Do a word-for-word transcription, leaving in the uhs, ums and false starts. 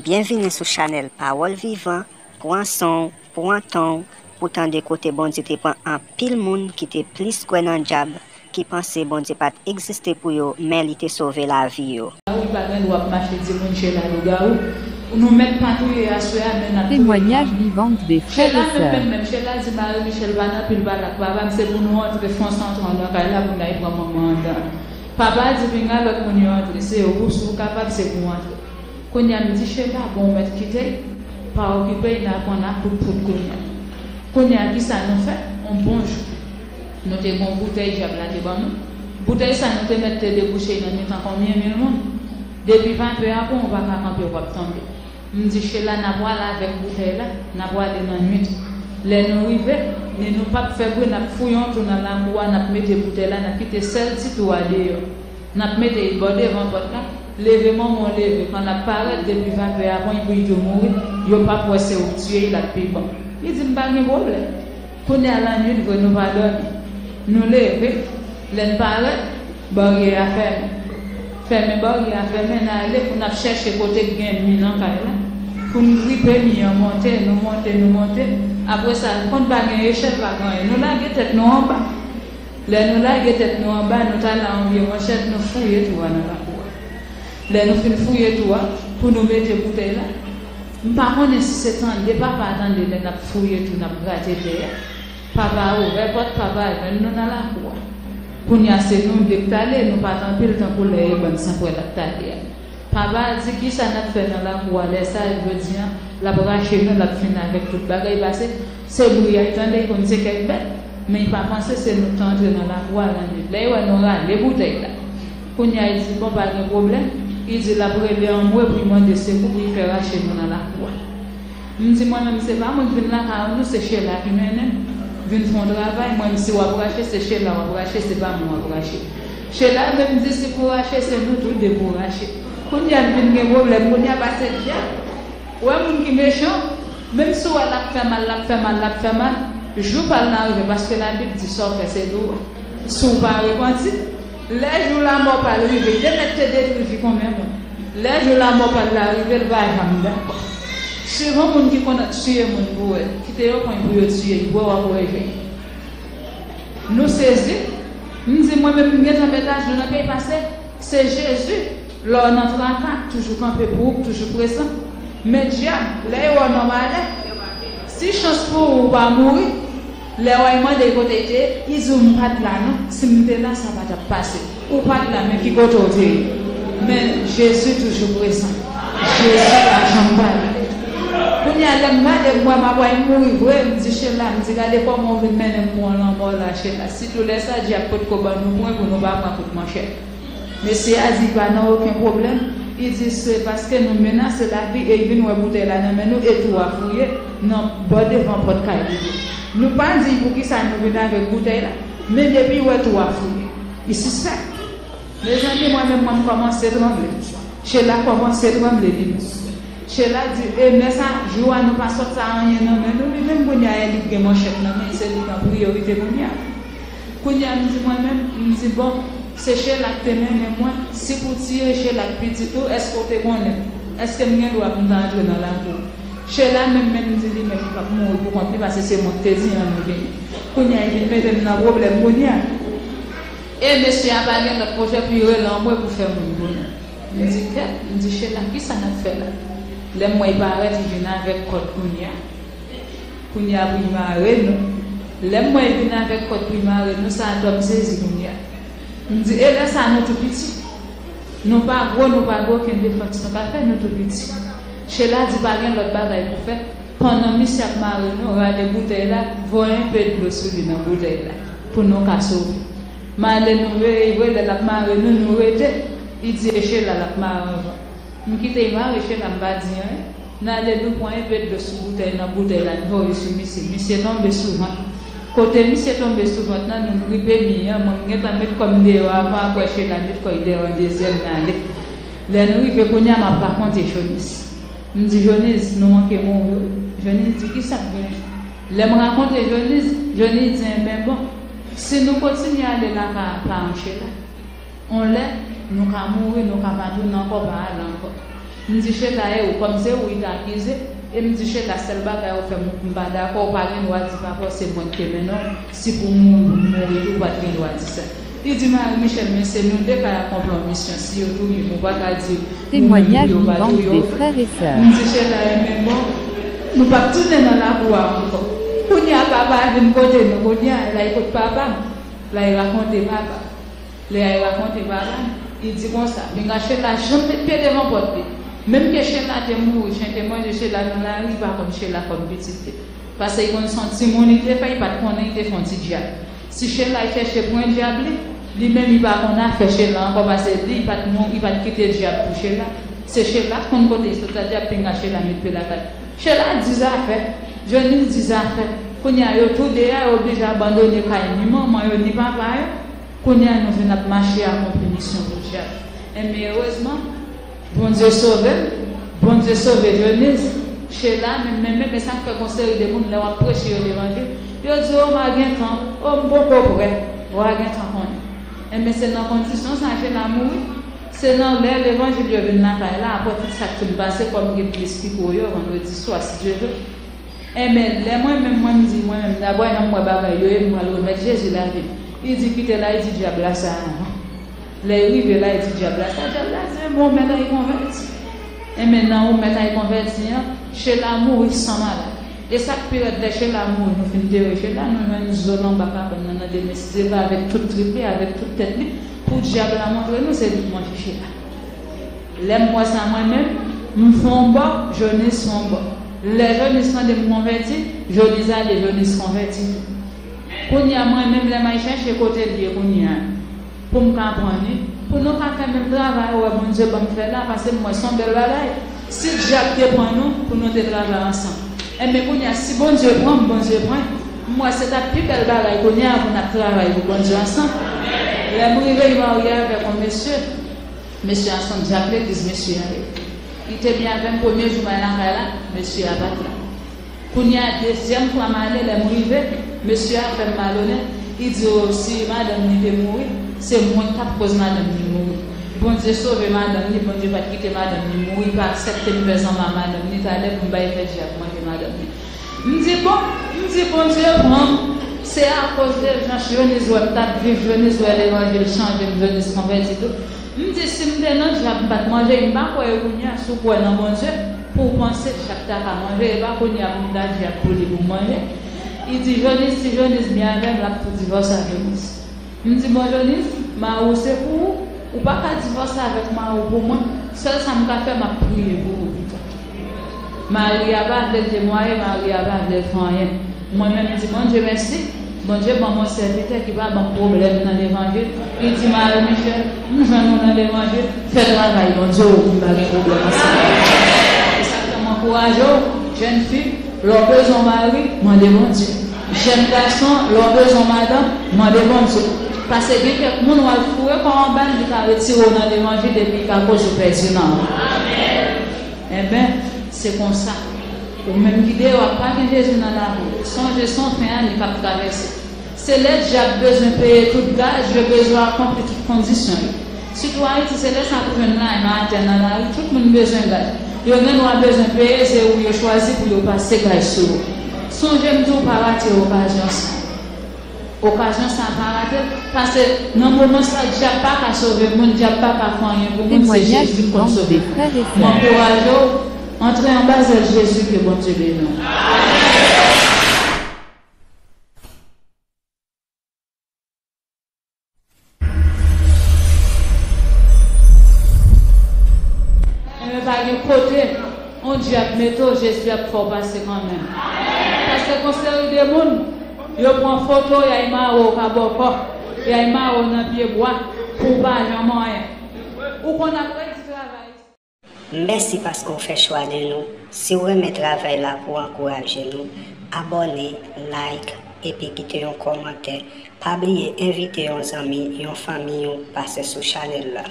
Byenvini sou chanèl Pawòl Vivan. Pran son w, pran tan w pou tande kote Bondye te pran anpil moun ki te plis kwè nan dyab, ki panse Bondye pa t egziste pou yo, men li te sove lavi yo. Lougawou pa gen dwa ap mache di moun Shela lougawou. Nou mèt pa touye aswè a, men n ap touye. Témoignage vivant des frères et sœurs. Shela menm, menm, menm, Shela di mari Michel pa nan pil pa la, papa m se pou nou antre fon san tran nan kay la pou n al pran manman anndan. Papa di pinga lòt moun yo antre, se ou, si w kapab, se pou w antre. Kounye a m di Shela, bon, w mèt kite l, pa okipe l, n a konn ap pout pout kounye a. Kounye a, kisa nou fè? On bon jou, nou te gen yon boutèy dyab la te ban nou. Boutèy sa nou te mèt te debouche nan mitan konbyen mil moun. Depi vapè a pran w, ou pa ka kanpe, w ap tonbe. M di Shela, n a pwale avèk boutèy la, n a pwale nan nwit. Lè nou rive, ni nou p ap fè bri, n ap fouye yon twou nan lakou a, n ap mete boutèy la, n ap kite sèl ti twou a deyò. N ap mete l bò devan pòt la, leve manman w leve, kan l ap parèt depi vapè a pran l pou l tou mouri, yo p ap wè se ou k tiye l, l ap pi bon. Li di m pa gen pwoblèm. Kounye a lannwit vre nou pa dòmi. Nou leve, lè n parèt, baryè a fèmen. Fèmen baryè a, fèmen, n ale pou n ap chèche kote k gen mi nan kay la. Pou n gripe mi an monte, nou monte, nou monte. Apre sa, kont pa gen echèl, pa gen anyen. Nou lage tèt nou anba. Lè nou lage tèt nou anba, nou t al anvye manchèt, nou fouye twou a nan lakou a. Lè nou fin fouye twou a, pou nou mete boutèy la, m pa konnen si se tande papa a tande lè n ap fouye twou, n ap grate tè a. Papa a ouvè pòt, papa a jwenn nou nan lakou a. Kounye a se nou de k t ale, nou pa t anpil tankou lè e bann sanpwèl ap t ale a. Papa a di, kisa n ap fè nan lakou a lè sa a, jodi a, l ap rache nou, l ap fini avèk tout bagay, pase se bri a l tande, l konn se kèk bèt, men l pa panse se nou k t antre nan lakou a lannwit. Lè l wè nou rale boutèy la, kounye a, l di, bon, pa gen pwoblèm. L di l ap rele anmwe pou l mande sekou pou l fè rache nou nan lakou a. M di, mwen menm, se pa mwen k vin lakay ou, non, se Shela ki mennen m. Vin fè yon travay, mwen menm, si w ap rache, se Shela w ap rache, se pa mwen w ap rache. Shela menm di, si pou rache, se nou tou de pou rache. Kounye a, l vin gen pwoblèm, kounye a, pase dyab. Ou wè moun ki mechan, menm si w wè l ap fè mal, l ap fè mal, l ap fè mal, jou pa l nan rive, paske Labib di, sa w fè, se dou w. Si w pa repanti, lè jou lanmò pa l rive, l te mèt te detwi vi konbyen moun? Lè jou lanmò pa l la rive, l pa janm dakò. Swivan moun ki konn ap tiye moun pou wè, kite yo pran pou yo tiye l, pou wè w ap wè je. Nou sezi. M di, mwen menm, m gentan met ajenou nan pye l, pase se Jezi. Lè w nan traka, toujou kanpe pou ou, toujou prezan. Men dyab, lè yo wè w nan malè, si chans pou ou, ou pa mouri, lè w al mande l kote l te ye, li di w, m pa t la non, si m te la, sa pa t ap pase. Ou pa t la, men ki kote w te ye? Men Jezi toujou prezan. Jezi pa janm pa la. Kounye a, lè m gade, m wè m ap pral mouri vre, m di, Shela, m di, gade kòman w vin mennen m pou yon lanmò la, Shela. Sitou lè sa, dyab potko ban nou pwen pou nou pa pran kout manchèt. Mesye a di li pa nan okenn pwoblèm. Li di se paske nou menase lavi e li vin wè boutèy la nan men nou e twou a fouye nan bò devan pòt kay li yo. Nou pa di l poukisa nou vin avèk boutèy la, men depi l wè twou a fouye, li sispèk. Mezanmi, mwen menm, mwen, m kòmanse tranble. Shela kòmanse tranble li menm. Shela di, e men sa, jou a nou pa sòt sa anyen nan men nou, li menm kounye a, e li k gen manchèt nan men l, se li k an priyorite kounye a. Kounye a, m di mwen menm, m di, bon, se Shela k te mennen mwen, si pou tiye Shela k pitit ou, èske w te konnen? Èske m gen dwa pou m ta antre nan lakou? Shela menm, menm, m di li menm, li p ap mouri pou kont li, paske se mwen k te di ann nou vini. Kounye a, li vin mete m nan pwoblèm kounye a. E mesye a pa gen lòt pwojè pou li rele anmwe pou fè moun konnen. M di, kèt, m di, Shela, kisa n ap fè la? Lè m wè l parèt, li vin avèk kòd kounye a. Kounye a pou l mare nou. Lè m wè l vin avèk kòd pou l mare nou, sa atò m sezi kounye a. M di, e lè sa a nou tou piti. Nou pa gwo, nou pa gen okenn defans nou ka fè, nou tou piti. Shela di pa gen lòt bagay pou fè. Pandan misye ap mare nou, rale boutèy la, voye enpe dlo sou li nan boutèy la, pou nou ka sove. M ale nou veye vre, lè l ap mare nou, nou rete. Li di e Shela l ap mare anvan. M kite l mare Shela, m pa di anyen. N ale nou pran enpe dlo sou boutèy nan boutèy la, n voye sou misye. Misye tonbe sou vant. Kote misye tonbe sou vant lan, nou gripe mi an, mwen m gentan met kò m deyò avan, apre Shela met kò l deyò an dezyèm, n ale. Lè n rive kounye a, m ap rakonte Jonis. M di, Jonis, nou manke mouri wi. Jonis di, kisa k gen? Lè m rakonte Jonis, Jonis di, enben bon, si nou kontinye ale lakay paran Shela, yon lè, nou ka mouri, nou ka pa tounen ankò, pa ale ankò. M di Chela, e ou, kòm se ou li t akize, e m di Chela, sèl bagay ou fè m, m pa dakò, ou pa gen dwa di papa w se mwen ki te mennen w, si pou mouri, pou mouri tou, ou pa t gen dwa di sa. Li di Marie Michel, men se nou de k al akonpli yon misyon, si yo touye m, ou pa ka di ou mouri, yo pa touye w. M di Chela, e men bon, nou p ap tounen nan lakou a ankò. Kounye a papa a vin kote nou, kounye a, la e kot papa m, la e rakonte papa. Lè a rakonte bagay, li di konsa, pinga Chela janm met pye devan pòt li. Menm ke Chela te mouri, chen te manje Chela nan lari, li pa konn Chela kòm pitit li. Paske li konn se yon timoun li te fè, li pa t konnen li te fè yon ti dyab. Si Chela chèche pran dyab li, li menm li pa konn afè Chela ankò, paske li, li pa t mou-, li pa t kite dyab pou Chela. Se Chela k konn kote li sot sa dyab, pinga Chela met pye lakay. Chela di zafè, Jonis di zafè. Kounye a yo tou de a, yo oblije abandone kay ni manman yo, ni papa yo. Kounye a nou vin ap mache akonpli misyon pou dyab. Enben, erezman, Bondye sove m, Bondye sove Jonis, Chela, men, men, men, men sa k fè gon seri de moun, lè w ap preche yo levanjil, yo di, o, m a gen tan, o, m poko prè, w a gen tan konnen. Enben, se nan kondisyon sa Chela mouri, se nan lè levanjil yo vin lakay la, apre tout sa k fin pase, kòm gen plis ki pou yo, vandredi swa, si Dye vle. Enben, lè mwen menm, mwen m di, mwen menm, daprè jan m wè bagay yo ye, m pral remèt Jezi lavi m. Li di, kite la, li di dyab la sa avan. Lè l rive la, li di dyab la sa, dyab la di, men bon, mèt ay konvèti. Enben, nan ou mèt ay konvèti an, Chela mouri san malad. E sa k pi rèd, lè Chela mouri, nou fin tere Chela, nou jwenn zo l anba kabann nan, nan demen, se avèk tout trip li, avèk tout tèt li, pou dyab la montre nou se li k manje Chela. Lè m wè sa mwen menm, m fè yon bò, Jonis fè yon bò. Lè Jonis tande m konvèti, Jonis ale, Jonis konvèti tou. Kounye a mwen menm lè m al chèche kote l ye kounye a, pou m ka pran li, pou nou ka fè menm travay ou wè Bondye ban m fè la, paske m wè se yon bèl bagay. Si dyab te pran nou, pou nou te travay ansanm. Enben kounye a, si Bondye pran m, Bondye pran m, m wè se t ap pi bèl bagay kounye a pou n ap travay pou Bondye ansanm. Lè m rive, m marye avèk yon mesye. Mesye a se yon dyak legliz mesye a ye. Li te byen avè m premye jou m al lakay la, mesye a pa t la. Kounye a, dezyèm fwa m ale, lè m rive, mesye a fè m malonèt, li di, o, si madanm li te mouri, se mwen k t ap koz madanm li mouri. Bondye sove madanm li, Bondye pa t kite madanm li mouri, li pa aksepte m fè zanmi a madanm li, talè pou m bay fè dyab manje madanm li. M di, bon, m di, Bondye pran m. Se akoz de jan Jonis wè m t ap viv, Jonis wè levanjil chanje m, Jonis konvèti tou. M di, si m te nan dyab, m pa t manje, m pa kwè yo kounye a, si w kwè nan Bondye, pou w panse dyab ta ka manje, e pa kounye a pou m ta dyab pou li pou m manje. Li di, Jonis, si Jonis byen avè m, l ap tou divòse avè Jonis. M di, bon, Jonis, mari w se pou ou, ou pa ka divòse avèk mari w pou mwen, sèl sa m ka fè, m ap priye pou ou pito. Mari a pa vle l temwaye, mari a pa vle l fè anyen. Mwen menm, m di Bondye mèsi, Bondye ban m yon sèvitè ki pa ban m pwoblèm nan levanjil. Li di, Marie Michel, m jwenn ou nan levanjil, fè travay Bondye w pou m pa gen pwoblèm ansanm. E sa k fè m ankouraje w, jèn fi, lè w bezwen yon mari, mande Bondye. Jèn gason, lè w bezwen yon madanm, mande Bondye. Paske gen kèk moun w al foure kò w anba l, li ka retire w nan levanjil epi li ka koz ou pèdi nanm. Enben, se konsa. Ou menm ki deyò a, pa gen Jezi nan lavi w. Sonje se yon fen a ni k ap travèse. Se lè dyab bezwen peye tout gaz, yo bezwen akonpli tout kondisyon yo. Sitou Ayiti, se lè sa pou jwenn layman atè nan lari, tout moun bezwen gaz. Yo gen dwa bezwen peye, se ou yo chwazi pou yo pase gaz sou ou. Sonje m di w pa rate okazyon sa. Okazyon sa pa rate l, paske nan moman sa dyab pa ka sove moun, dyab pa ka fè anyen pou moun, se Jezi ki konn sove moun. M ankouraje w, antre anba zèl Jezi, ke Bondye beni w. Enben pa gen kote yon dyab mete w, Jezi ap fè w pase kanmenm. Paske gon seri de moun, yo pran foto, y al mare w kabòkò, y al mare w nan pye bwa, pou w pa janm anyen. Ou konn ap redi travay. Mèsi paske w fè chwa de nou. Si w renmen travay la pou w ankouraje nou, abòne, like, epi kite yon kòmantè. Pa bliye envite yon zanmi, yon fanmi w pase sou chanèl la.